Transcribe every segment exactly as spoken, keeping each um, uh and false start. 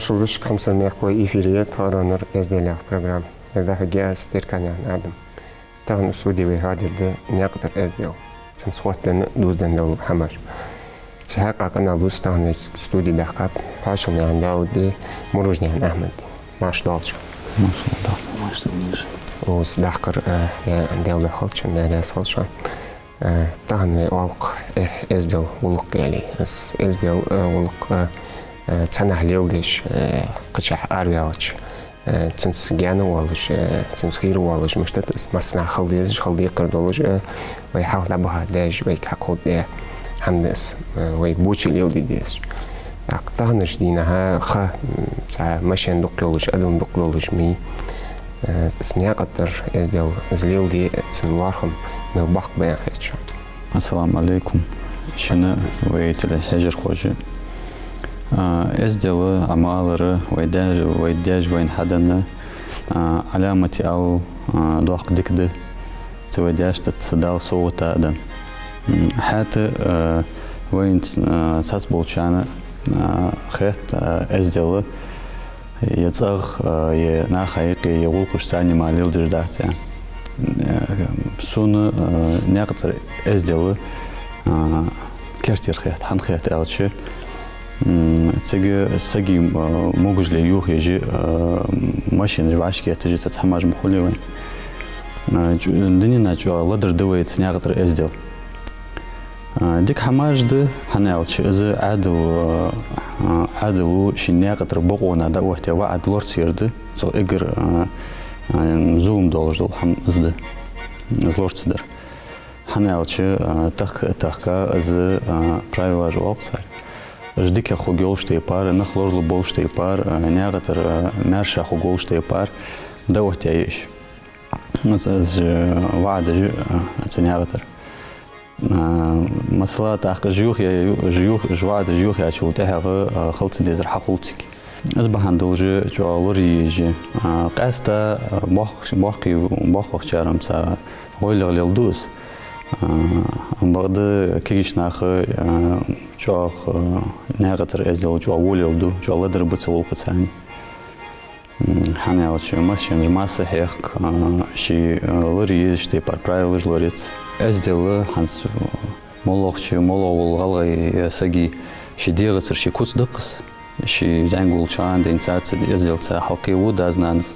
Шо вешта, хьамсара мехкахой, эфире я «Тхьовра ноаной эздел» яха программа. Ер дӀахьоргья аз, Теркан Адам. Тахан студе вай хьадергда наькъа тӀара эздел, цунца хоттаденна, дувзаденна дола хӀамаш. Цу хьакъехьа къамаьл дувца тахан вай студе баьхкаб Пашалнаькъан Дауди, Муружнаькъан Ахьмади. Марша доалда шоана. Марша доалда. Марша доалда. Укхаза даккхар, э, я Даьла духьа хилда шун, Даьла раьза хилва шоана. Э, тахан вай оалаш, э, эздела гӀулакх яле. Из эздела, э, гӀулакх, э, э, цхьаннахьа леладеш, э, кхычахьа араваьлча, э, цунца гаьна волаш, э, цунца хийра волаш, мишта да из, массанахьа хила дезаш, хила декхар долаш, э, вай хьалха дӀабаха даьша, вайга хьакховда, э, хӀама да из, э, вай боча леладе дезаш. ТӀаккха таханарча дийнахьа ха, м, цхьа машен дукха йолаш, адам дукха долаш ма йий. Э, из наькъа тӀара эздел, из леладе, цун лоархӀам мел боккха ба аьнна хет шоана. Ассаламу Ӏалайкум. Шоана, вай телехьежархоша. А, эздел, Ӏа ма аллара, вай даь-, вай даьша вайна хьаденна, а, Ӏаламате ала, а, доккха дика да. Цу вай даьшта цу Дала совгӀата а денна. М, хӀаьта, а, вайна ц-, а, цхьаболчарна, а, хет, а, эздел, е цӀагӀа, а, е наха юкъе, е гӀулакхаш царна мара леладеш дац аьнна. Э, сона, а, наькъа тӀара эздел, а, керттера хет, хӀана хет аьлча, м, цига сага, а, могаш ле юхаеш, а, машинаш вӀашагӀкхеташ, цхьацца хӀамаш ма хулий вайна. А, чу-, дунен чу ледара да вай цу наькъа тӀара эздел. А, дика хӀамаш да, хӀана аьлча из Ӏаьдал, а, а, Ӏаьдало ший наькъа тӀара бокъонца дӀаоттаяь ваӀад лорацаяр да, цох эггара, а, а, зулам долаш дола хӀама из да, из лорацадар. ХӀана аьлча, а, тахка а тахка, из, а, правилаш оал цар. Уж дикагӀа хургйолаш тайпара, нах лоралургболаш тайпара, а, наькъа тӀара, а, маьрша хургволаш тайпара дӀаоттаяьй уж. Из, из, э, ваӀад еш, э, цу наькъа тӀара. А, масала, тӀаккха уж юха я-, ю-, уж юха, уж ваӀад еш юхаяьчул тӀехьагӀа, э, хила ца дезар хьахул цига. Из бахьан долаш чӀоагӀа лорае еза. А, къаьстта, э, боккх-, боккхий, боккхагӀчар-м цхьа гӀойлагӀа леладу из. А, ам бакъда кагийча наха, э, чӀоагӀа, э, наькъа тӀара эздел чӀоагӀа во леладу, чӀоагӀа ледар ба цу гӀулакха царна. М, хӀана аьлча, массанена масса хьехк, а, ший, а, лорае езача тайпара правилаш лораеш. Эздел хӀанз, а, моллагӀча, моллагӀа вола гӀалгӀай сага ший дегӀацара ший куц да-кх из. Ший зӀамига волча хана денз цу эзделца хьалкхеву дас-нанас.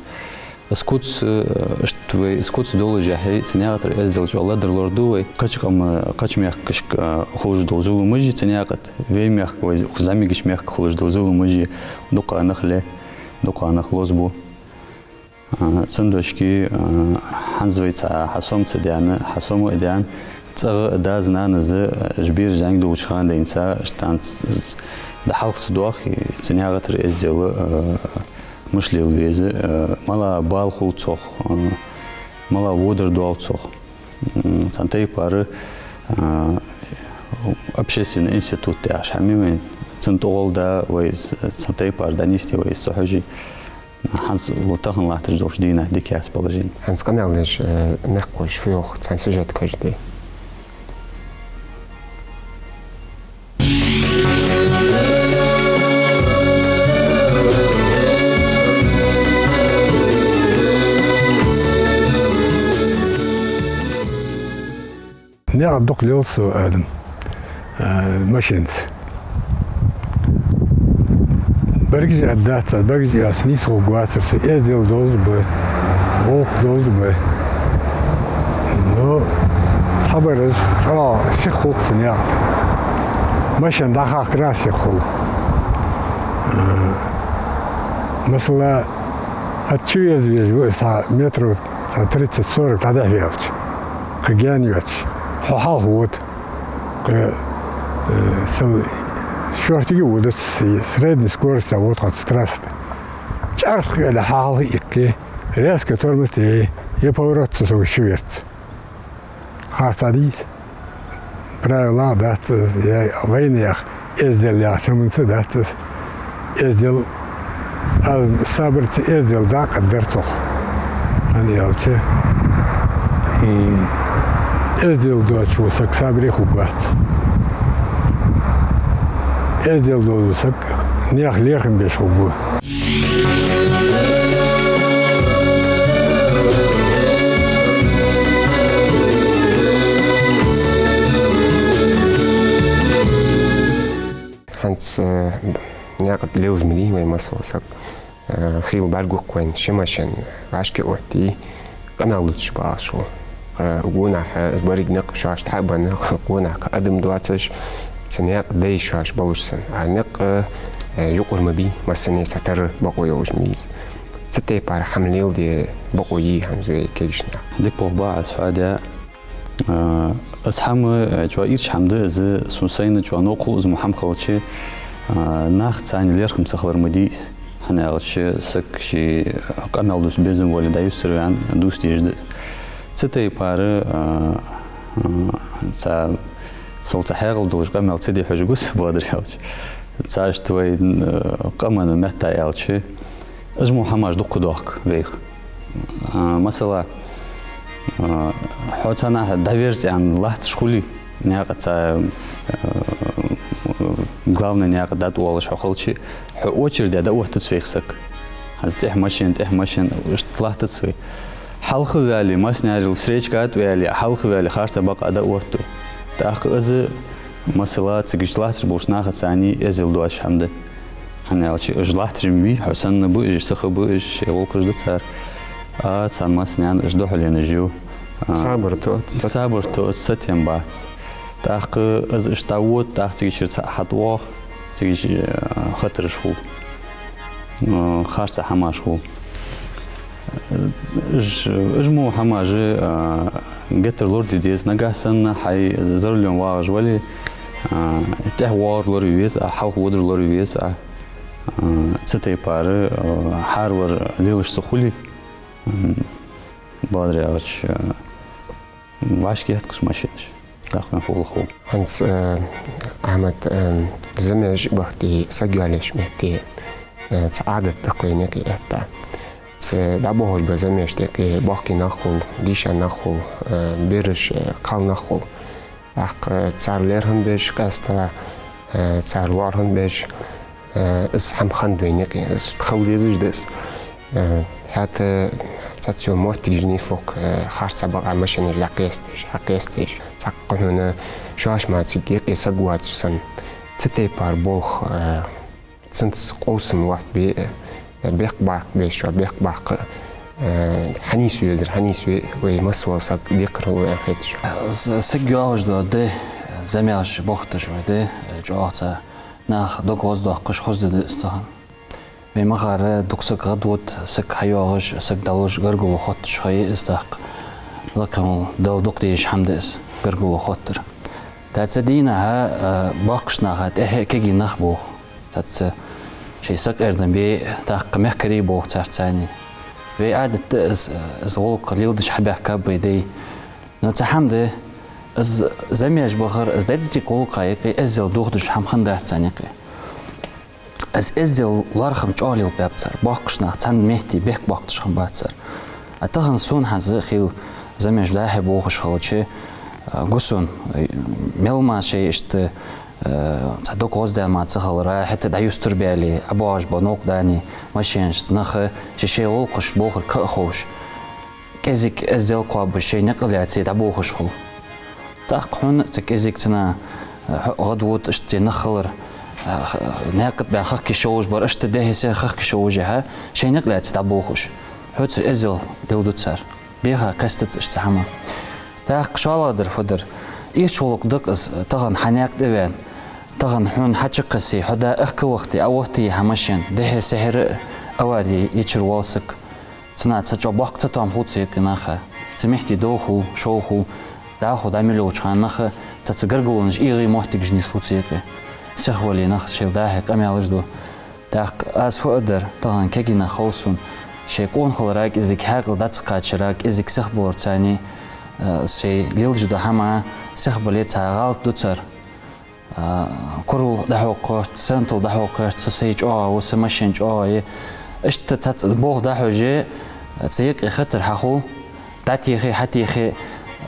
Из куц, а, иштта вай, из куц доллашехь, цу наькъа тӀара эздел чӀоагӀа ледар лораду вай. Кхыча къама, кхыча мехкашка, а, хулаш дола зуламаш, цу наькъа тӀа вай мехка, вай з-, зӀамигача мехка хулаш дола зуламаш, дукха нах ле, дукха нах лозабу. А, цудухьа, а, хӀанз вай цхьа хьасома ца даьнна, хьасома а даьнна, цӀагӀа а дас-нанас, а, уж бераш зӀамига долча хана денз, иштта цхьан ц-, ц-, дӀахьалха ца доах, цу наькъа тӀара эздел, а, мишта лела веза, а, малагӀа бала хул цох, а, малагӀа водар доал цох. М, цхьан тайпара, а, общественный институт яхаш хӀама я вайна. Цун тӀагӀолла да вай с-, цхьан тайпара дӀанийсде вай из цу хьожий. ХӀанз ла-, тахан латташ долча дийнахьа дика яц положени. ХӀанз къамаьл деш, э, мехкахоша фу йоах, цхьан сюжет кхаьчаде. Наькъа дукха лел со, Адам, э, машенаца. Баргаш а дац, баргаш а аз нийса хургвацар со, эздел долаш ба, гӀулакх долаш ба. Ну, цхьабараш чӀоагӀа сиха хул-кх цу наькъа тӀа. Машен дӀахахкара сиха хул. Э, масала, хӀанз чуверза везаш ва из, цхьа метров цхьа тридцать-сорок дӀадехьаваьлча, кхы гаьна йоацаш, хьо хьалха вода. Кхы, э, сел шортига а водац, средней скоростьца вода хьо цу трассе тӀа. ЧӀарх кхы аьле хьалха иккхе, резко тормоз тее, е поворот ца согаш чуверза. Харцахьа дий из? Правилах дац из, е вайнаьха эздел яхача хӀаманца дац из. Эздел, аз сабарца эздел дакъа дар цох. ХӀана аьлча, м, эздел доацаш вола саг сабаре хургвац. Эздел долаш вола саг наьха лерхӀам беш хургва. Наькъа тӀа лелаш ма дий вай массавола саг. Э, хила бӀаргагу-кх вайна ши машен, вӀашка оттае, къамаьл дувцаш багӀаш ва. Э, гонахьа, э, берригаш никъ шоашта хьа а бенна, гонахьа адам доацаш, цу наькъа дай шоаш болаш санна. А никъ, э, юкъара ма бий, массане цхьатарра бокъо йолаш ма йий из. Цу тайпара хӀама леладе бокъо йий хӀанз вай кегийча наха? Дика болх ба Ӏа хьоадаь. А, из хӀама, э, чӀоагӀа ийрча хӀама да из, сона сайна чӀоагӀа новкъа хул из мо хӀама хилча, а, нахаца цхьана лерхӀам ца хилар ма дий из. ХӀана аьлча саг ший къамаьл дувца безам вале дӀаюстара ваьнна дувца дезаш да из. Цу тайпара, а, а, цхьа, сол цхьа хьаькъал долаш къамаьл ца де хьожаргва со, бадар аьлча. Цхьа иштта вай, а, къаман метта аьлча, из мо хӀамаш дукха дохк вайх. А, масала, а, хьо цхьаннахьа дӀаверза аьнна латташ хуле, наькъа цхьа, а, главный наькъа дӀатӀавоалаш хьо хилча, хьо очереде дӀаоттац вайх саг. ХӀанз тӀехьа машен, тӀехьа машен, иштта латтац вай. Хьалха ваьле, массанежал встречка тӀа ваьле, хьалха ваьле, харцахьа бакъахьа дӀаоттаву. ТӀаккха из, масала, цига иштта латташ болча нахаца цхьана эздел доацаш хӀама да. ХӀана аьлча уж латташ ма бий, хьо санна ба уж, сиха ба уж, шоай гӀулакхаш да цар. А царна массанена уж духьале енна жив. А, сабар тоъац, сатем. Сабар тоъац, сатем бац. ТӀаккха из иштта вода, тӀаккха цига чура цхьа хьатӀавоагӀа, цига, а, хатараш хул. А, харцахьа хӀамаш хул. Уж, уж мо хӀамаш, а, геттара лораде деза. Нагахьа санна хьай за рулём вагӀаш вале, а, тӀехьа воагӀар лораве веза Ӏа, хьалха водар лораве веза Ӏа. А, цу тайпара, а, хӀаравар лелаш ца хуле, м, бадар аьлча, а, вӀашка етташ машенаш. ТӀаккха вайна фу хул? ХӀанз, э, Ахьмад, э, замеш бахьан саг йоалаеш метте, э, цхьа Ӏадат да-кх вай наькъа тӀа. Цу дӀабохаш бола замешта юкъе боккхий нах хул, дийша нах хул, э, бераш, э, кхалнах хул. ТӀаккха, э, цар лерхӀам беш, къаьстта, э, цар лоархӀам беш, э, из хӀама хиннад вай наькъа, из хила дезаш да из. Э, хӀаьта цхьацца моттигаш нийслу-кх, э, харцахьа бакъахьа машенаш дӀакъестадеш, хьакъестадеш. Цхьаккха хьона шоаш мара цига юкъе саг воацаш санна. Цу тайпара болх, э, цунца къовсам лоаттабе, э, бехк баккха безачоа бехк баккха, э, хьанийсве везар, хьанийсве вай массавола саг декхар хул аьнна хеташ. С-, саг йоагӀаш дола ди, замеш бохийташ вай ди, чӀоагӀа цхьа наха дог гӀоздоаккхаш хоза ди да из тахан. Вай ма харра, дукха саг гӀадвода, саг хьайоагӀаш, саг дӀалуш, гаргало хотташ ха я из тӀаккха. Лакхе волча Дала дукха дезаш хӀама да из, гаргало хоттар. ТӀаккха цу дийнахьа, а, боккхийча наха тӀехьа кегий нах болх. Цхьацца шоай сакъердам бе, тӀаккха мехкарий болх царца цхьана. Вай Ӏадат да из, из гӀулакх леладеш хьабаьхкаб вай дай. Но цхьа хӀама да, из замеш бахар, из деррига гӀулакха юкъе эздел дохадеш хӀама хиннадац царна юкъе. Из эздел, лоархӀам чӀоагӀа лелабаьб цар. Боккхийча наха цхьан метте бехк боаккхаш хиннабац цар. А тахан сона хӀанз хила замеш дӀа-хьа бохаш хилча, а, гу сона, э, мел мара шоай иштта, э, цхьа дог гӀоздаь мара ца хилар, хӀаьта дӀаюстара баьле, ӀобоагӀаш бола новкъа дани, машенашца наха, шоай-шоай гӀулакхаш бохар ка а ховш, кӀезига эздел кхоабаш, шоай наькъа лаьце дӀабохаш хул. ТӀаккха хьона цу кӀезига цунах, э, хьо гӀадвода, иштта нах хилар, э, х-, наькъа тӀа баьнна хахка йиш йолаш бар, иштта дехьа-сехьа хахка йиш йолаш яхьа, шоай наькъа лаьце дӀабохаш. Хьоца эздел леладу цар. Беха кхестац иштта хӀама. ТӀаккха шоллагӀдар фу дар? Ийрча гӀулакх да-кх из, тахан хьа наькъа тӀа ваьнна, тахан хьона хьачакхессе, хьо дӀа-ахка вахийте, Ӏооттае хьа машен, дехьара-сехьара авари йича воал саг. Цунах цхьа чӀоагӀа боккха цатоам хул цу юкъе наха. Цу метте дов хул, шов хул, дӀахо дӀа мел йолча хана наха, цхьацца гаргалонаш эгӀа моттигаш нийслу цу юкъе. Сихвале нах шоайла дӀа-хьа къамаьлаш ду. ТӀаккха аз фу аргдар, тахан кегий нах хов сона, шоай къонахалара кӀезига, хьаькъал дӀа ца кхачара кӀезига сихбаларца цхьана, э, шоай леладеш дола хӀама сихбале цхьа гӀалат ду цар. А, курал дӀахьокхаргьяц, сантал дӀахьокхаргьяц, со сай чӀоагӀа ва, са машен чӀоагӀа я. Иштта цхьацца болх дӀахьош, цу юкъе хатар хьахул, дӀатехе, хьатехе,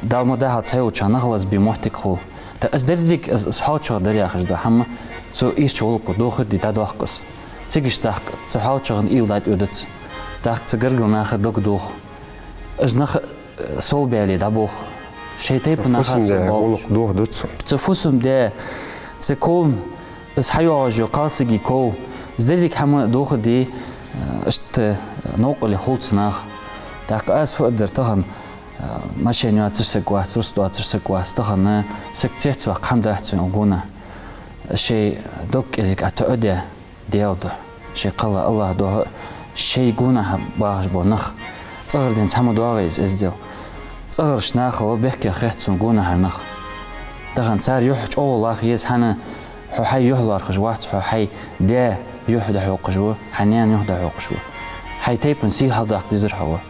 Дала ма дахьалда, цхьайолча нах лазабе моттиг хул. ТӀаккха из деррига, из, из хьоалчагӀа дар яхаш да хӀама, цу ийрча гӀулакхо дохаде дӀадоаккх из. Цига иштта тӀаккха цу хьоалчагӀан уйла дӀатӀаодац. ТӀаккха цу гаргара наха дог дох. Из нах совбаьле дӀабох. Шоай тайпан наха совбаьле. Фусам-даь гӀулакх дохаду цо. Цу фусам-даь, цу ковна, из хьайоагӀаш йола кхалсага ков, Из деррига хӀама дохаде, э, иштта новкъарле хул цу наха. ТӀаккха аз фу аргдар тахан, э, машен йоацаш саг вац, рузкъа доацаш саг вац, тахан саг цецваккха хӀама дац вайна гонахьа. Шоай дог кӀезига ӀотоӀадаь Даьла духьа, шоай кхелла АллахӀа духьа, шоай гонахьа бахаш бола нах. ЦӀагӀара денз хӀама доагӀа из эздел. ЦӀагӀарча нахал бехке хет сона гонахьара нах. Тахан цар юхь чӀоагӀа лархӀа еза, хӀана, хьо хьай юхь лархӀаш вац, хьо хьай даь юхь дӀахьокхаш ва, хьай наьна юхь дӀахьокхаш ва. Хьай тайпан сий хьалдаккха дезар хьо ва.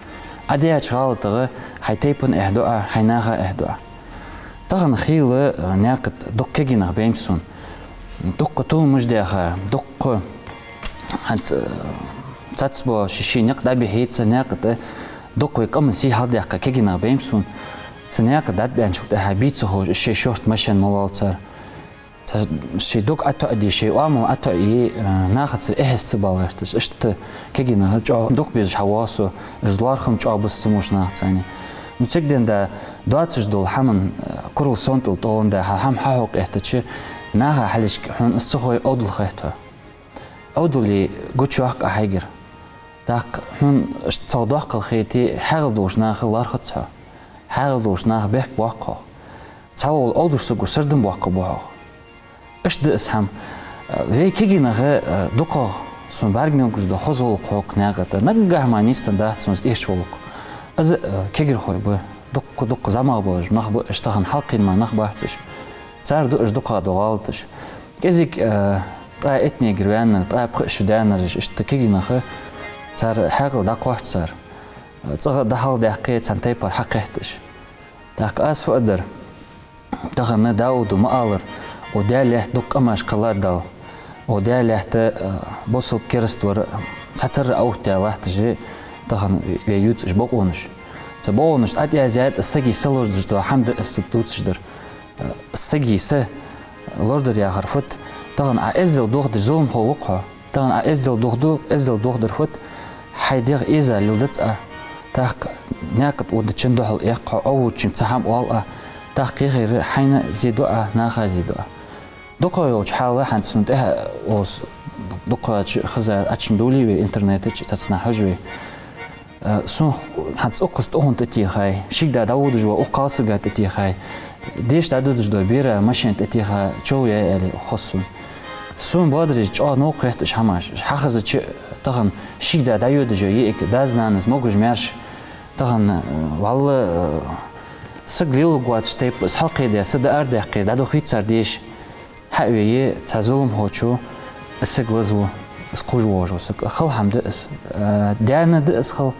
Ӏа даьча гӀалатага хьай тайпан эхь ду Ӏа, хьай наха эхь ду Ӏа. Тахан хийла, э, наькъа тӀа дукха кегий нах байнаб сона. Дукха толамаш даьха, дукха хӀанз, э, цацбо ши-ши никъ дӀабихьийца наькъа тӀа, дукха вай къаман сий хьалдаьккха кегий нах байнаб сона. Цу наькъа тӀа дӀабаьнначул тӀехьагӀа бийца ховш, шоай шортта машен мел лоалл цар. Цхьа шоай дог ӀотоӀаде, шоай оамал ӀотоӀае, э, нахаца эхь ца бала гӀерташ. Иштта кегий нах чӀоагӀа дукха безаш хьавоагӀа со, уж лархӀам чӀоагӀа бус ца муш нахаца. Ну, цига денз да доацаш дола хӀаман, э, курал сонтӀал тӀагӀон да, хьа хӀама хьахьокха эттача, наха хьалхашка хьона из ца хой, Ӏовдал хет хьо. Ӏовдале гучайоаккх Ӏа хьайгара. ТӀаккха хьона иштта цох доккхал хете, хьаькъал долча наха лархӀац хьо. Хьаькъал долча наха бехк боаккх хьох. Цхьавола Ӏовдалча саго сардам боаккхаргба хьох. Иштта да из хӀама. Вай кегий нах, э, дукхагӀа сона бӀарга мел гуш да хоза гӀулакх хьокха наькъа тӀа. Наггахьа мара нийсденна дац сона из эрча гӀулакх. Из, э, кегирхой ба. Дукха-дукха зӀамагӀа болаш нах ба, уж тахан хьалкхийна мара нах бац уж. Цар ду уж дукхагӀа дола гӀалаташ. КӀезига, э, ткъаь иттанегара ваьннар, ткъаь пхиъ шу даьннараш, иштта кегий нах, цар хьаькъал дӀакхоач цар. ЦӀагӀа дӀахьалдаьккхе, цхьан тайпара хьакхетт уж. ТӀаккха аз фу аргдар, тахан Дауда ма аллара, укх Даьла лаьтта дукха къамаш кхелла Дала. Укх Даьла лаьтта, э, бусалба, кераста вар цхьатарра а оттадаь латташ, тахан вай ювцаш бокъонаш. Цу бокъонашта ӀотӀаяздаьд из сага са лорадараш дола хӀама да из сага дувцаш дар. Э, сага са лорадар яхар фуд? Тахан Ӏа эздел дохадеш зуламхо ва-кх хьо. Тахан Ӏа эздел дохаду, эздел дохадар фуд? Хьай дегӀ эзар леладац Ӏа. ТӀаккха наькъа тӀа водачун духьал эккх хьо, Ӏоводачунга цхьа хӀама оал Ӏа. ТӀаккха кхехира хьайна зе ду Ӏа, наха зе ду Ӏа. Дукха йолча хьала хӀанз сона тӀехьа оз дукха чу хаза Ӏочун дулий вай интернета чу, цацна хьожа вай. Э, сона хӀанз укхаза тӀа хьона тӀатехай, шийга дӀаводаш вола укх кхалсага тӀатехай, деша дӀадодаш дола бера машен тӀатеха чов яй аьле хоза сона. Сона бадараш чӀоагӀа новкъа хет уж хӀамаш. Уж хьахезача тахан шийга дӀайодаш йола йиӀиг, дас-нанас могаш-маьрша, тахан, э, валлахӀи, э, саг леларгвоацаш тайпа, из хьалкхедаь, са дӀаарадаьккхе, дӀадохийт цар деша. Хьа а ве, цхьа зуламхочо из саг лазаву, из кхувш воагӀаш вола саг. Хала хӀама да из. Э, даьна да из хала,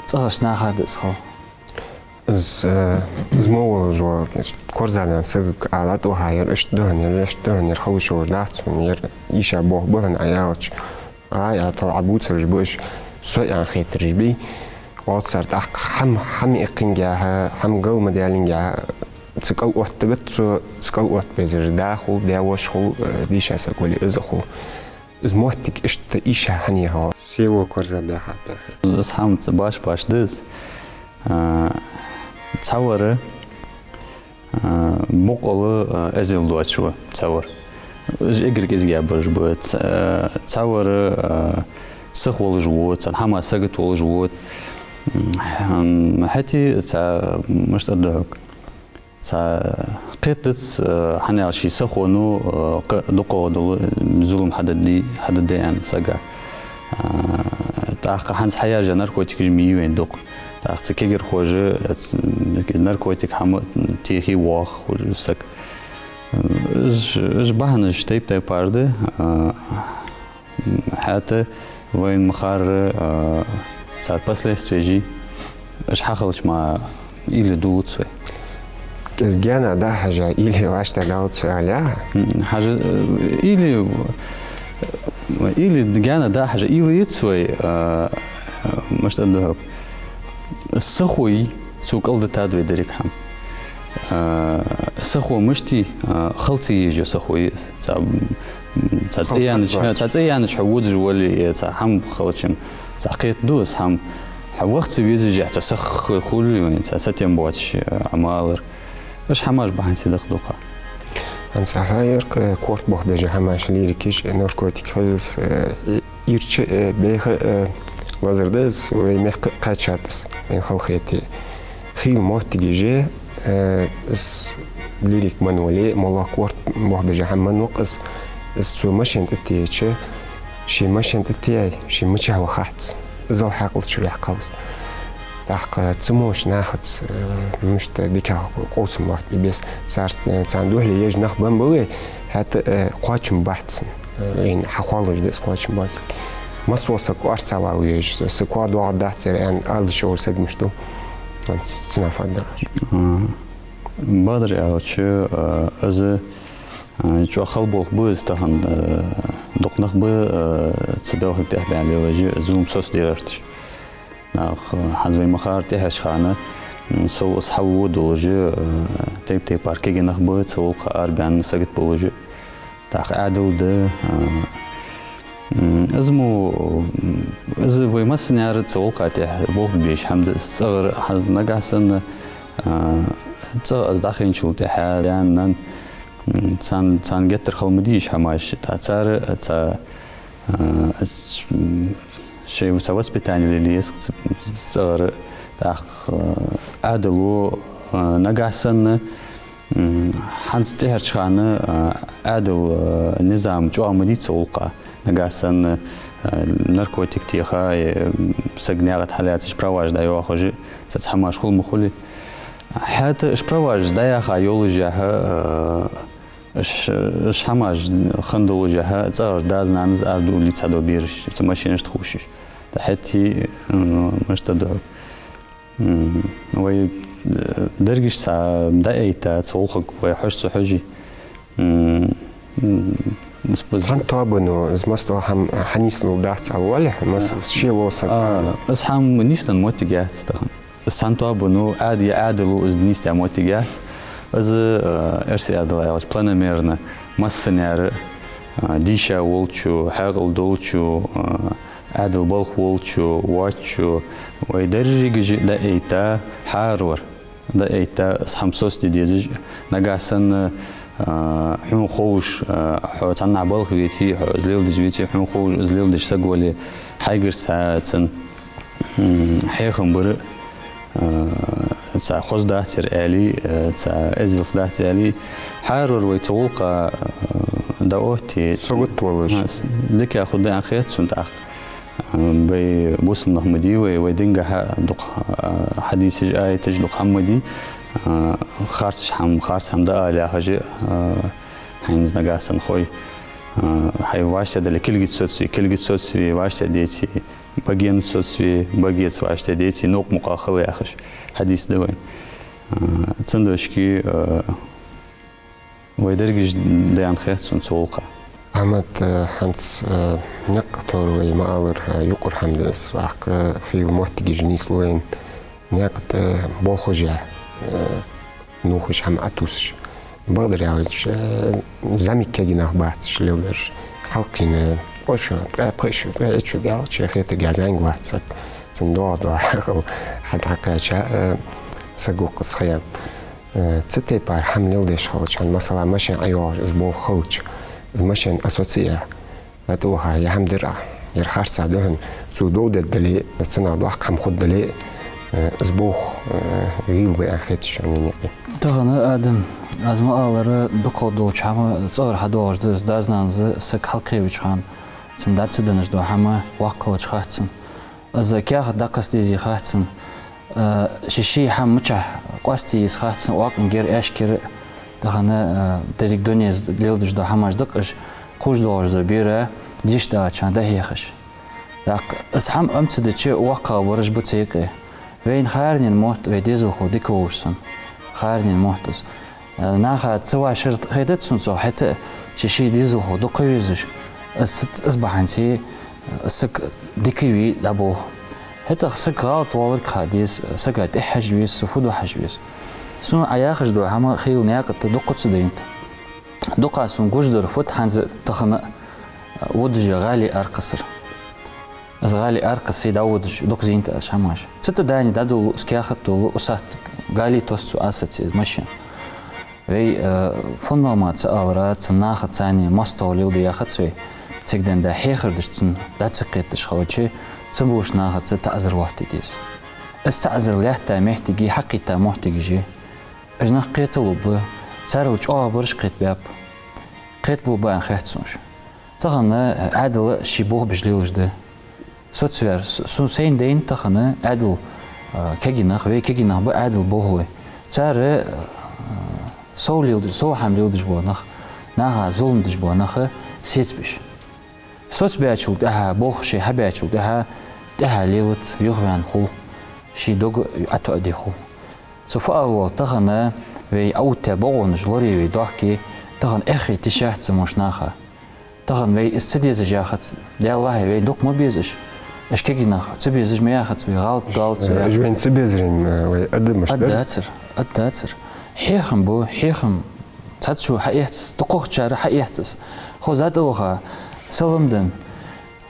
цӀагӀарча наха да из хала. Из, э, из мо волаш вола, корзагӀдаьнна сагага ала тӀехьа яр, иштта да хьона яр, иштта да хьона яр, хала шоаш дац хьона яр, иштта бох ба хьона Ӏа аьлча. Ай, а тхо Ӏа бувцараш ба уж, со аьнна хетараш бий. Оал цар тӀаккха хӀама, хӀама иккхинге хьа, хӀама гал ма даьлинге хьа, цу кӀал оттагац цо, цу кӀал отта безаш да хул, даь-воша хул, э, дийша саг вале из а хул. Из моттиг иштта иша хьане хьо. Село корзагӀбаьха баьхе. Из хӀама ца баш-баш да из. А, цхьавар, а, боккъала, а, эздел доацаш ва, цхьавар. Уж эггара кӀезига бараш ба. Ц-, а, цхьавар, а, сиха волаш ва, цхьан хӀаман сагота волаш ва. М, хӀаьта цхьа, мишта аргда хьога, цхьа кхетац, а, хӀана аьлча ший сахоно, а, кхы дукхагӀа дола зулам хьадаьд, хьадаьд аьнна сага. А, тӀаккха хӀанз хьаяьржа наркотикаш ма йий вайна дукха. ТӀаккха цу кегирхоша, а, ц-, наркотик хӀама техе воагӀа хул саг. Уж, уж бахьанаш тайп-тайпара да, а, хӀаьта вайна ма харра, а, цар последствеш, уж хьахилча мара уйла дуллац вай. КӀезига гаьна дӀахьежа, уйла вӀаштӀехьадаллац вай аьле? М, хьажа, э, уйла, уйла гаьна дӀахьежа, уйла яц вай, а, мишта аргда хьога. Сахой, цо кӀалдитад вай деррига хӀама. А, сахо мишта я, а, хила ца езаш йола сахо я из. Цхьа, м, цхьа цӀи яьннача, цхьа цӀи яьннача хьо водаш вале, е цхьа хӀама хилча, цхьа кхетаду из хӀама. Хьо ваха ца везашехь, цхьа сахо хуле вайна, цхьа сатем боацаш, а, Ӏа ма аллара. Уж хӀамаш бахьан ца даха дукха. ХӀанз хьайрак, э, корта болх беш хӀамаш, лирикаш, э, наркотик хилалца, э, ирча, э, беха, э, лазар да из, вай мехка кхаьчад из, вайна хала хете. Хийла моттигаш, э, из лирик мел вале, моллагӀа корта болх беш хӀама мел ва-кх из, из цо машен тӀа теъача, ший машен тӀа теъай, ше мичахьа ва хац. Иззал хьаькъал чу ваьккхав из. ТӀаккха цу мо нахаца, э, мишта дикагӀа къовсам латтабе беза. Цар, э, царна духьале еш нах беннаб вай, хӀаьта, э, кхоачам бац цун. Э, вайна хьахулаш да из кхоачам бац. Массо саг орцагӀвала везаш, са коа доагӀаргдац ер аьнна, ала йиш йолаш саг мишта ду. Цунах фу дар. Мгм. Бакъдар аьлча, э, из, э, чӀоагӀа хала болх ба из тахан, э, дукха нах ба, э, цу балха тӀехбаьнна лелаш, зулам соцаде гӀерташ. Нах, э, хӀанз вай ма харра тӀехьарча хана, м, сов из хьалвода долаш, э, тайп-тайпара кагий нах ба, цу гӀулакха арабаьнна сагота болаш. ТӀаккха Ӏаьдал да, э, м, из мо, м, из вай массане а цу гӀулакха тӀехьа болх беш хӀама да из. ЦӀагӀара хӀанз нагахьа санна, э, цӀагӀа из дӀахайначул тӀехьагӀа, даьна, нанна, м, царна, царна геттара хала ма дий уж хӀамаш. ТӀаккха цар, цхьа, э, м, шоай цхьа воспитани лелае еза-кх цу, цу цӀагӀара. ТӀаккха, э, Ӏаьдало, э, нагахьа санна, м, хӀанз тӀехьарча хана, э, Ӏаьдала, э, низам чӀоагӀа ма дий цу гӀулакха. Нагахьа санна, э, наркотик теха, э, саг наькъа тӀа хьалаьцача, праваш дӀайоахаш, цхьацца хӀамаш хул ма хулий. ХӀаьта уж праваш дӀаяьха йолашехь, э, уж, уж хӀамаш хинна долашехь, цӀагӀара дас-нанас арадувлий цхьадола бераш, цу машенашта хувшаш. ТӀаккха хӀаьта, э, мишта да хьога. М, вай, э, дерригаш цхьа дӀаайта, цу гӀулакхага вай хьожаш ца хьожий. М, м, из пуз- Цхьан тоабано из массадола хӀама хьанийслургдац ала воаллехь, масса А, шело саг а, из хӀама нийслен моттиг яц тахан. Из цхьан тоабано, Ӏаьд-, е Ӏаьдало из дӀанийсдаь моттиг яц. Из, э, эрсий Ӏаьдала аьлча, планомерно, массане а, э, дийша волчо, хьаькъал долчо, э, Ӏаьдала балха волчо, воацачо, вай дерригаш дӀаайта, хӀаравар дӀаайта, из хӀама соцаде дезаш, нагахьа санна, а, хьона ховш, а, хьо цхьаннахьа балха веце, хьо из леладеш веце, хьона ховш из леладеш саг вале, хьайгара цхьа цун, м, хьехам бар, а, цхьа хоза дац ер аьле, а, цхьа эзделца дац аьле, хӀаравар вай цу гӀулакха, а, дӀаотте, сагот волаш. А, с-, дика хургда аьнна хет сона тӀаккха. Вай бусалба нах ма дий вай, вай динагахьа дукха, а, хьадисаш, аяташ дукха хӀама ма дий, а, харцача хӀама, харца хӀама дӀаала яхаш, а, хьайна из нагахьа санна хой, а, хьай вӀаштӀехьадале кулгаца соцаве, кулгаца соцаве, вӀаштӀехьадеце, багенца соцаве, багеца вӀаштӀехьадеце, новкъа мукъагӀа хила яхаш хьадис да вайна. А, цудухьа, а, вай дерригаш да аьнна хет сона цу гӀулакха. Ахьмад, э, хӀанз, э, никъ товр вай ма аллара, э, юкъара хӀама да из, вахка, э, хийла моттигаш нийслу вайна, никъ тӀа болхаш а, э, нувхаш хӀама Ӏотувсаш. Бакъдар аьлча, э, зӀамига кагий нах бац уж леладераш. Хьалкхийна, ткъо шу, ткъаь пхи шу, ткъаь итт шу даьлча, хетаргахьа зӀамига вац саг. Цун доагӀа-доагӀа хьал хьа-, хьакхаьча, э, саг ва-кх из ха яьнна. Э, цу тайпара хӀама леладеш хилча, хӀанз, масала, машен ӀойоагӀаш из болх хилча, из машен Ӏосоцаяь, дӀатӀаваха, е хӀама дир Ӏа, ер харцахьа да хьона, цо довдергдале, цунах доккха хӀама хургдале, э, из болх, э, гӀийла ба аьнна хеташ шоана юкъе. Тахан, Адам, аз ма аллара, дукхагӀа долча хӀама цӀагӀара хьадоагӀаш да из, дас-нанас саг хьалкхеваьча хана, цунна дӀа ца денна дола хӀама воккха хилча хац цунна. Из каьхат дӀакхоссадезе хац цунна. Э, ше ший хӀама мичахьа къоастае еза хац цунна, оакъонгара, аьшкара, тахан, э, деррига дунен леладеш дола хӀамаш да-кх уж, кхувш доагӀаш дола бер, дешаш доагӀача хана дӀахьехаш. ТӀаккха из хӀама Ӏомаца дича, воккхагӀа бараш ба цу юкъе. Вайна харнен мотт, вай дезалхо дика волаш санна, харнен мотт из. Э, наха ца вӀашагӀ хетац сона цох, хӀаьта а ше ший дезалхо дукха везаш, из ца, из бахьанце, э, саг дика ве дӀаболх. ХӀаьта а саг гӀалат воалларга ха деза, сага тӀехьа хьажа веза, цо фу ду хьажа веза. Сона Ӏа яхаш дола хӀама хийла наькъа тӀа дукха ца дайнад. Дукха сона гуш дар фуд хӀанз а тахан а, э, водаш я гӀали аркъасар. Из гӀали аркъасе дӀаводаш, дукха зийнад аз хӀамаш. Цу тӀа дани дӀадолалу, из каьхат долалу, усатта гӀали тосс цу асаце из машен. Вай, э, фуннагӀа ма ца алара, цу наха царна моастагӀал леладе яхац вай. Цига денз да хьехар деш цунна дӀа ца кхеташ хилча, цу бувцача нахаца таӀазар лоаттаде деза. Из таӀазар лаьтта моттиг, хьакхийтта моттигаш я. Уж нах кхеталургба, царел чӀоагӀа бараш кхетабаьб. Кхеталургба аьнна хет сона уж. Тахан Ӏаьдал ший болх беш лелаш да. Соцаваьр, с-, сона сайна дайна тахан Ӏаьдал, а, кегий нах, вай кегий нах ба Ӏаьдала болхлой. Цар, а, сов леладеш, сов хӀама леладеш бола нах, наха зулам деш бола нах сецабеш. Соцабаьчул тӀехьагӀа, болх шоай хьабаьчул тӀехьагӀа, тӀехьа лелац, юхаваьнна хул, ший дог Ӏотоаде хул. Цу фу ала вола тахан вай Ӏоттадаь бокъонаш лорае вай дохке, тахан эхь хете йиш яц цу бувцача наха. Тахан вай из ца дезаш яхац, Даьла вахьи, вай дукха ма беза уж. Уж кегий нах ца безаш ма яхац вай, гӀалат доалац вай. Уж вайна ца безаре, э, вай адамаш дар. Ӏаддацар, Ӏаддацар. Хьехам ба, хьехам цхьаццачо хьаэц, дукхагӀчар хьаэц из. Хоза тӀаваха, салам денна.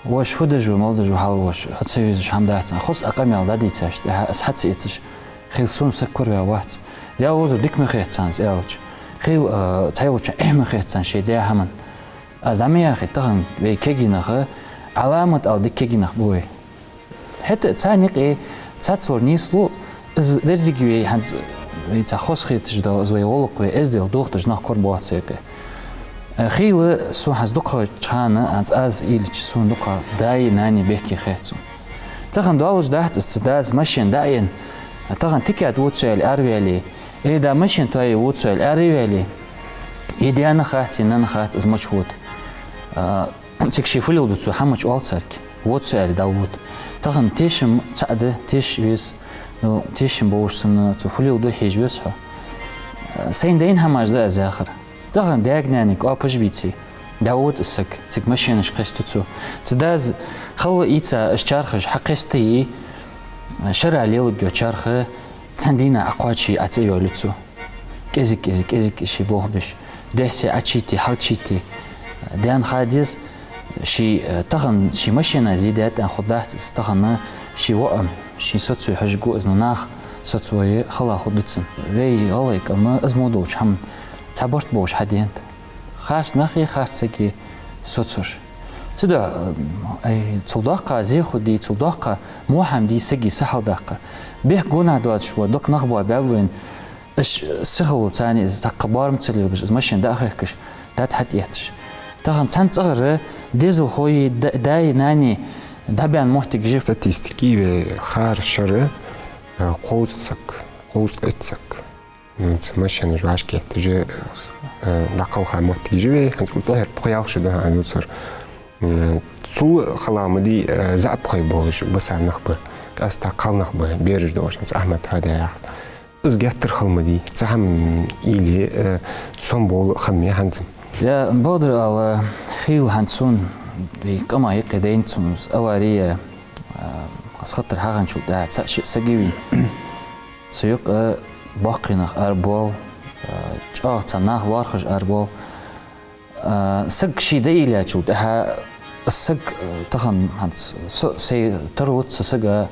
Воша фу деш ва, мала деш ва, хьал воша, хьо ца везаш хӀама дац аьнна. Хоза а къамаьл дӀадийцачул тӀехьагӀа из хьа ца эцаш, хийла сона саг кораваь вац. Даьла вовзар дика ма хет царна из аьлча. Хийла, а, цхьайолча эхь ма хет царна шоай даь хӀаман. Аз дӀа ма яхий, тахан вай кегий нах, Ӏаламат ала дика кегий нах ба вай. ХӀаьта а царна юкъе цхьацца вар нийслу, из деррига вай хӀанз вай цхьа хоза хеташ да, из вай гӀулакх, вай эздел дохадеш нах корабоагӀа цу юкъе. Э, хийла сона хӀанз дукхагӀча хана, хӀанз аз уйла йича сона дукха даи нанеи бехке хет сона. Тахан доалаш дац из цу дас машен дӀа а енна, тахан тикет вода цо аьле араваьле, е да машен тоае вода цо аьле араваьле, е даьна хац, е нанна хац, из мича вода. А, цига ше фу леладу цо хьамача оал царга. Вода цо аьле дӀавода. Тахан тешам цаӀ да, тешаш веза, ну, тешам болаш санна, цо фу леладу хьежа веза хьо. Сайна дайна хӀамаш да аз яхар. Тахан даьга-наьнага оапаш бийце, дӀавода из саг, цига машенаш кхесту цо. Цу дас хала ийца, уж чархаш хьакхестае, шера лелаб йола чарх цхьан дийнахьа Ӏокхоаче, Ӏо ца йоалаю цо. КӀезиг-кӀезиг, кӀезиг-кӀезиг ший болх беш. Дехьа-сехьа Ӏочуйте, хьалчуйте. Даьна ха деза, ший, э, тахан ший машена зе даьд аьнна хургдац из, тахан ший воӀам, ший соцаве хьожаргва из, ну, нах соцаве хала хургда цунна. Вай гӀалгӀай къам из мо долча хӀаман цхьа барт болаш хьаденад. Харц нахи, харц саги соцавеш. Цудухьа, э, ай, цул доккха зе хургдий, цул доккха во хӀама дий сага са хьалдаккхар. Бехк гонахьа доацаш бола дукха нах боабаьб вайна. Уж сихалу царна из цхьаккха боарам ца лелабеш, из машен дӀа а хехкаш, дӀатӀа хьатӀаэтташ. Тахан цхьан цӀагӀара дезалхои да-, даи нанеи дӀабаьнна моттигаш я. Статистике вай хӀара шера, э, кхузткъа саг, кхузткъеи итт саг, м, цу машенаш вӀашагӀкхеташ, э, дӀакхалха моттигаш я вай, хӀанз цул тӀехьагӀа пхи-ялх шу да хьадувцар. М, цул хала ма дий, э, заӀапхой болаш бисса нах ба, къаьстта кхалнах ба, бераш долаш, хӀанз Ахьмад хьадаь яхаш. Из геттара хала ма дий, цу хӀаман уйла е, э, сомабовла хӀама я хӀанз. Я, бакъдар ала, хийла хӀанз сона вай къаман юкъе дайнад сона из авари, э, аз хаттар хьахинначул тӀехьагӀа цаӀ-шиъ саг я вайна. Цу юкъе боккхий нах арабоал, э, чӀоагӀа цхьа нах лоархӀаш арабоал. А, саг ший дӀаийлачул тӀехьагӀа, саг, а, тахан хӀанз со-, сай тарлуц цу сага,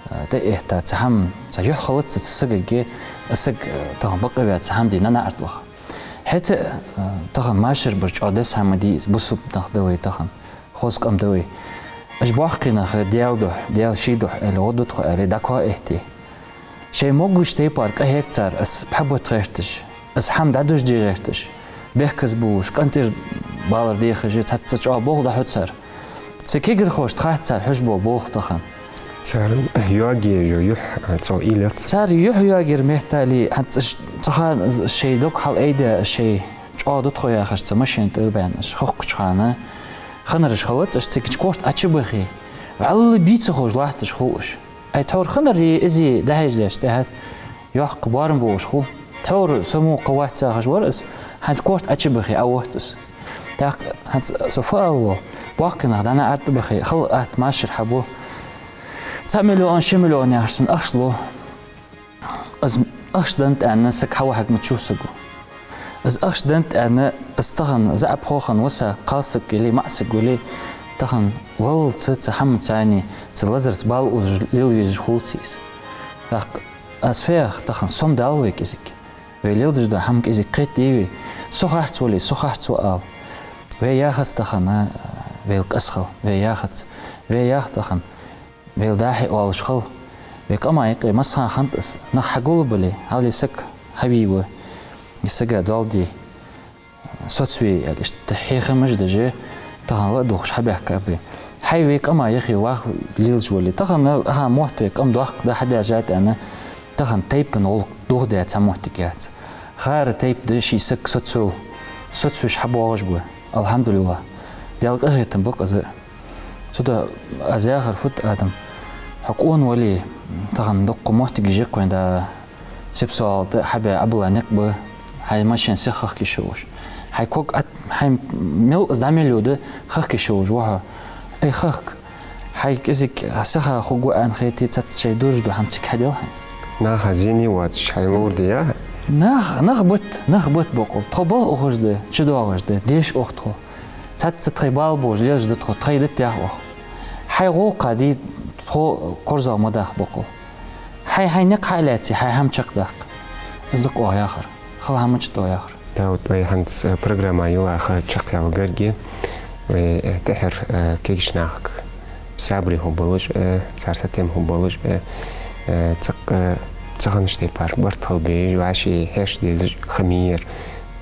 а, тӀаэтта цхьа хӀама, цхьа юхь хилац цу сагага, саг, а, тахан бакъваьнна цхьа хӀама де наӀарга баха. ХӀаьта, а, тахан машар бар чӀоагӀа деза хӀама дий из, бусалба нах да вай тахан, хоза къам да вай. Уж боккхий нах Даьла духьа, Даьла ший духьа аьле, гӀо ду тхо аьле, дӀакхоаэтте. Шоай могаш тайпара къахьег цар, из пхьа бат гӀерташ, из хӀама дӀадужаде гӀерташ, бехказбувлаш, къинтӀера балар дехаш, цхьацца чӀоагӀа болх дӀахьу цар. Цу кагирхошта хац цар хьожаш бола болх тахан. Цар йоаге йола юхь, а, цо уйла яц. Цар юхь йоагаяра меттел, хӀанз ш-, цу хана шоай дог хьалъайдаь, шоай чӀоагӀа ду тхо яхаш цу машен тӀа баьнна, уж хохкача хана, хиннараш хилац уж, цига корта Ӏочубахе, вӀалла бий ца ховш латташ хул уж. Ай, тхьовра хиннар из дӀахьежача тӀехьа йоккха боарам болаш хул. Тхьовра со мукъа вац яхаш вар из, хӀанз корта Ӏочубахе, Ӏооттаду из. ТӀаккха хӀанз со фу ала воал, боккхий нах дӀа наӀарга тӀабахе, хала атта машар хьабу. Цхьа миллион, ши миллион яхаш санна ахча лу. Из ахча деннад аьнна саг хьавахаргвац саго. Из ахча деннад аьнна, из тахан заӀапхо хинна ва са, кхалсаг яле, маӀасаг вале, тахан валлалца цу хӀамаца, цу лазарца бала узаш лелавеш хул цо из. ТӀаккха аз фу йоах, тахан сомадала вай кӀезига. Вай леладеш дола хӀама кӀезига кхетаде вай. Со харц вале, со харц ва ала. Вай яхац тахан, вай къаьстта хила, вай яхац. Вай ях тахан, вай дӀа-хьа оалаш хила. Вай къаман юкъе массахана хиннад из, нах хьагулбале, хьалха саг хьавий ва, из сага доал де, соцаве аьнна, иштта хьехамаш деш, тахан ладувгӀаш хьабаьхкаб вай. Хьай вай къаман юхе ваха лелаш вале. Тахан аха мотт вай къам доккха да хьадаьржад аьнна, тахан тайпан гӀулакх дохадаь цхьа моттиг яц. Хара тайпа да ший саг соцавала, соцавеш хьабоагӀаш ба. АлхьамдулиллахӀ. Даьла къахетам ба-кх из. Цудухьа аз яхар фуд, Адам, хьо къона вале, тахан дуккха моттигаш я-кх вайна да, сепсоалта хьабаь Ӏабилла никъ ба, хьай машен сиха хахка йиш йолаш. Хьай ког Ӏат-, хьай мел из дӀа мел йода хахка йиш йолаш ва хьо. Ай, хахка, хьай кӀезига сиха хургва аьнна хете, цхьацца шоай дужаш дола хӀама цига хьадел хьайна. Наха зене воацаш хьай ловр де я? Нах, нах бат, нах бат бокъал. Тхо балха ухаш да, чудоагӀаш да, деша оаха тхо. Цхьацца тхоай бала болаш лелаш да тхо, тхоай дита ях оаха. Хьай гӀулакха дий тхо корзагӀ ма даха бокъал. Хьай, хьай никъ хьа а лаьце, хьай хӀама чакхдаккха. Из да-кх оаха яхар. Хала хӀама чу тӀа яхар. Дауд, вай хӀанз, э, программа юлаха чакхъяьлча гарга, вай, э, тӀехьара, э, кагийча нахага сабаре хургболаш, э, цар сатем хургболаш, э, э, цхьаккха, э, цхьан тайпара барт хила безаш, вӀаший хьаьша дезаш хӀама яр,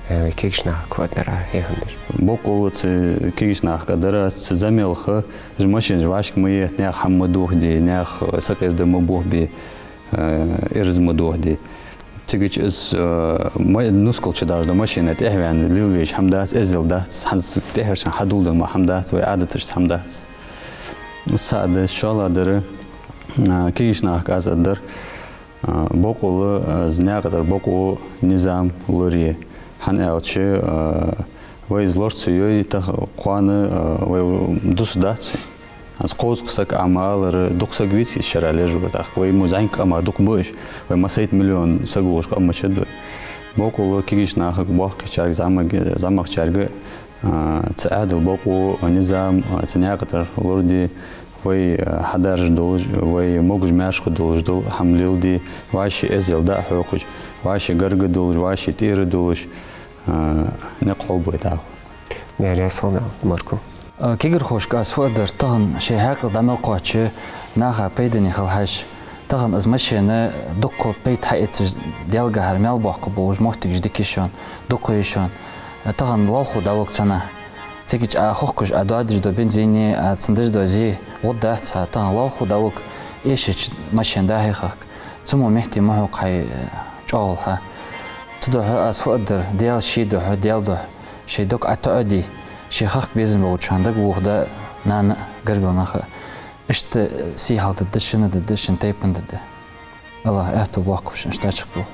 э, вай кагийча нахага фу аргдар Ӏа хьехам беш? Бокъонца кагийча нахага аргдар аз, цу замел ха, уж машенаш вӀашка ма етта, наьха хӀама ма дохаде, наьха, э, сакъердам ма бохабе, э, ираз ма дохаде. Цигача из, э, ма-, нускал чу доагӀаш дола машена тӀехьаваьнна лелавеш хӀама дац, эздел дац, хӀанз тӀехьарчарна хьадоладенна мара хӀама дац, вай Ӏадаташца хӀама дац. Из цхьа да, шоллагӀдар, э, кагийча нахага аз аргдар, э, бокъонца, э, из наькъа тӀара бокъо, низам лорае. ХӀана аьлча, э, вай из лора ца йой, тахан кхоана, э, вай дусаргдац. Аз кховзткъа саг Ӏа ма аллара, дукха саг веций из шера лелаш вар. ТӀаккха вай мо зӀамига къам а дукха ба уж, вай массайтта миллион саг волаш къам ма чад вай. Бокъонца кагийча нахага, боккхийчарга, зӀамаг-, зӀамагӀчарга, а, цу Ӏаьдала бокъо, низам, а, цу наькъа тӀара лораде, вай, а, хьадаржа долаш, вай могаш-маьрша хургдолаш дола хӀама леладе, вӀаший эздел дӀа а хьокхаш, вӀаший гарга долаш, вӀаший тӀера долаш, а, никъ хургба вай дӀахо. Даьла раьза хилва, баркал. А, кагирхошка аз фу аргдар, тахан шоай хьаькъал дӀа мел кхоаче, наха пайдане хила хьажа. Тахан из машена дукха пайда хьаэцаш, Даьлагахьара маьл боаккхаргболаш моттигаш дика я шоана, дукха я шоана. А, тахан лоалахо дӀавига цунах. Цигача Ӏа хохкаш, Ӏа доадеш дола бензин, Ӏа цунна деш дола зе гӀоргдац хьа, тахан лоалахо дӀавига, эшача машен дӀа-хьа хахка. Цу мо метте ма хьокха хьай, э, чӀоагӀал хьа. Цудухьа аз фу аргдар, Даьла ший духьа, Даьла духьа шоай дог ӀотоӀаде, шоай хахка безам болча хана дагавоха да нана а, гаргара нах а. Иштта, э, сий хьалдергда, шун а дергда, шун тайпан а дергда. АллахӀа аьттув боаккхалба шун иштта чакхдола.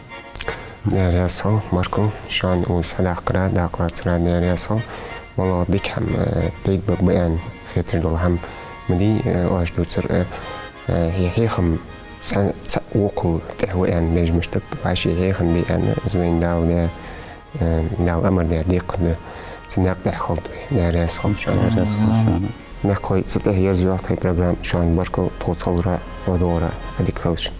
Даьла раьза хилва, баркал, шоана укхаза хьадаккхара, дакъа лацара Даьла раьза хилва. МалагӀа дика хӀама, э, пайда баргба аьнна хеташ дола хӀама ма дий, э, оаш дувцар, э, э, хье-, хьехам цхьа-, цхьа вокхал тӀехьа ва аьнна беш мишта, вӀаший хьехам бе аьнна, из вайна Дала даь, э, Дала амар даь декхар да. Цу наькъа тӀа хилда вай. Даьла раьза хилва шоана. Даьла раьза хилва шоана. Мехкахой, цу тӀа ерзайоагӀа тхоай программа. Шоана баркал тхоца хиларах, ва догӀарах, Ӏадика хийла шун.